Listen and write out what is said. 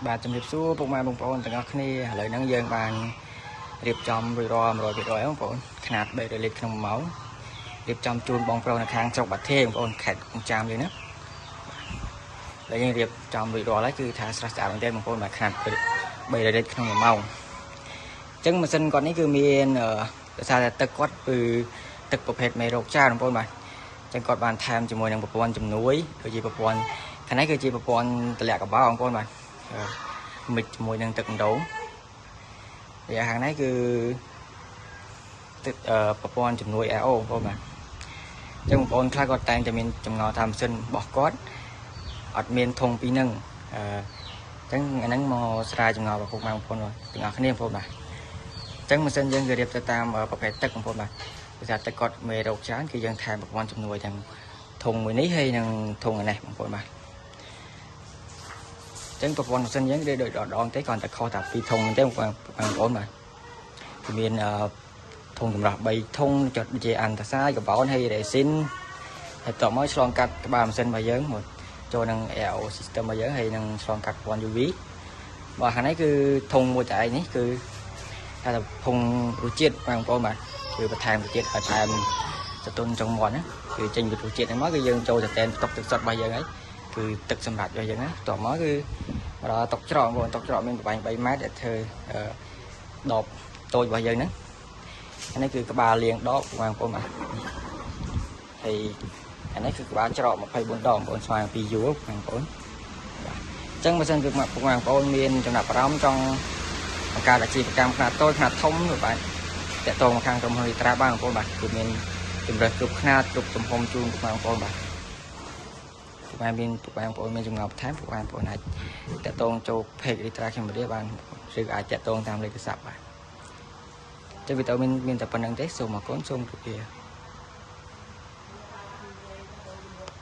បាទជំរាបសួរពុកម៉ែបងប្អូនទាំងអស់គ្នាឥឡូវហ្នឹងយើងបានរៀបចំរួចរាល់100%បងប្អូនខ្នាត300លីត្រក្នុង1ម៉ោងរៀបចំជូនបងប្រុសនៅខាងស្រុកបាធាយបងប្អូនខេត្តកំពង់ចាមយើងណាដែលយើងរៀបចំរួចរាល់ហើយគឺថាស្រស់ស្អាតមែនទែនបងប្អូនបាទខ្នាត300លីត្រក្នុង1ម៉ោងអញ្ចឹងម៉ាស៊ីនគាត់នេះគឺមានដោយសារតែទឹកគាត់គឺទឹកប្រភេទមេរោគច្រើនបងប្អូនបាទអញ្ចឹងគាត់បានថែមជាមួយនឹងប្រព័ន្ធជំនួយដូចជាប្រព័ន្ធខាងនេះគឺជាប្រព័ន្ធតម្លាក់កបោបងប្អូនបាទមិចជាមួយនឹងទឹកម្ដងវាខាងនេះគឺទឹកប្រព័ន្ធជំនួយ AO បងប្អូនបាទអញ្ចឹងបងប្អូនខ្លះគាត់តែងតែមានចម្ងល់ថាម៉ាស៊ីនរបស់គាត់អត់មានធុងពីរហ្នឹងអញ្ចឹងអាហ្នឹងមកស្រាយចម្ងល់របស់ពុកម៉ែបងប្អូនទាំងអស់គ្នាបងប្អូនបាទអញ្ចឹងម៉ាស៊ីនយើងគឺរៀបទៅតាមប្រភេទទឹកបងប្អូនបាទព្រោះថាទឹកគាត់មេរោគច្រើនគឺយើងថែមប្រព័ន្ធជំនួយទាំងធុងមួយនេះហើយនិងធុងអានេះបងប្អូនបាទចឹងប្រព័ន្ធម៉ាស៊ីនយើងដូចដងទេគ្រាន់តែខុសតែពីរធុងទេបងប្អូនបាទគឺមានធុងចម្រោះ3ធុងចុតជាអាន់តាសាយកបោនហើយរេស៊ីនហើយតមកឆ្លងកាត់ក្បាលម៉ាស៊ីនរបស់យើងមកចូលនឹង AO system របស់យើងហើយនឹងឆ្លងកាត់ប្រព័ន្ធ UV បាទខាងនេះគឺធុងមួយតែឯងនេះគឺថាធុងរសជាតិបងប្អូនបាទគឺបន្ថែមរសជាតិឲ្យថែមសតុនចុងមាត់ណាគឺចេញពីរសជាតិហ្នឹងមកគឺយើងចូលទៅតែនផ្ទុកទឹកសុទ្ធរបស់យើងហើយគឺទឹកសម្រាប់របស់យើងណាតមកគឺមកដល់តុកច្រកបងប្អូនតុកច្រកមានប្រវែង3ម៉ែត្រដែលធ្វើដបតូចរបស់យើងហ្នឹងអានេះគឺក្បាលលាងដបបងប្អូនបាទហើយអានេះគឺក្បាលច្រក24ដងបងប្អូនស្មើ2យូរបងប្អូនបាទអញ្ចឹងបើសិនគឺបងប្អូនមានចំណាប់អារម្មណ៍ចង់បង្កើតអាជីវកម្មខ្នាតតូចខ្នាតធំបាទតាក់ទងមកខាងក្រុមហ៊ុនរីត្រាបានបងប្អូនបាទគឺមានជម្រើសគ្រប់ខ្នាតគ្រប់ទំហំជូនបងប្អូនបាទពុកម៉ែមានពុកម៉ែបងប្អូនមានចម្ងល់បន្ថែមពុកម៉ែបងប្អូនអាចតាក់ទងចូល page រីត្រាកម្ពុជាបានឬអាចតាក់ទងតាមលេខទូរស័ព្ទបាទចឹងវីដេអូមានតែប៉ុណ្្នឹងទេសូមអរគុណសូមជម្រាបលា។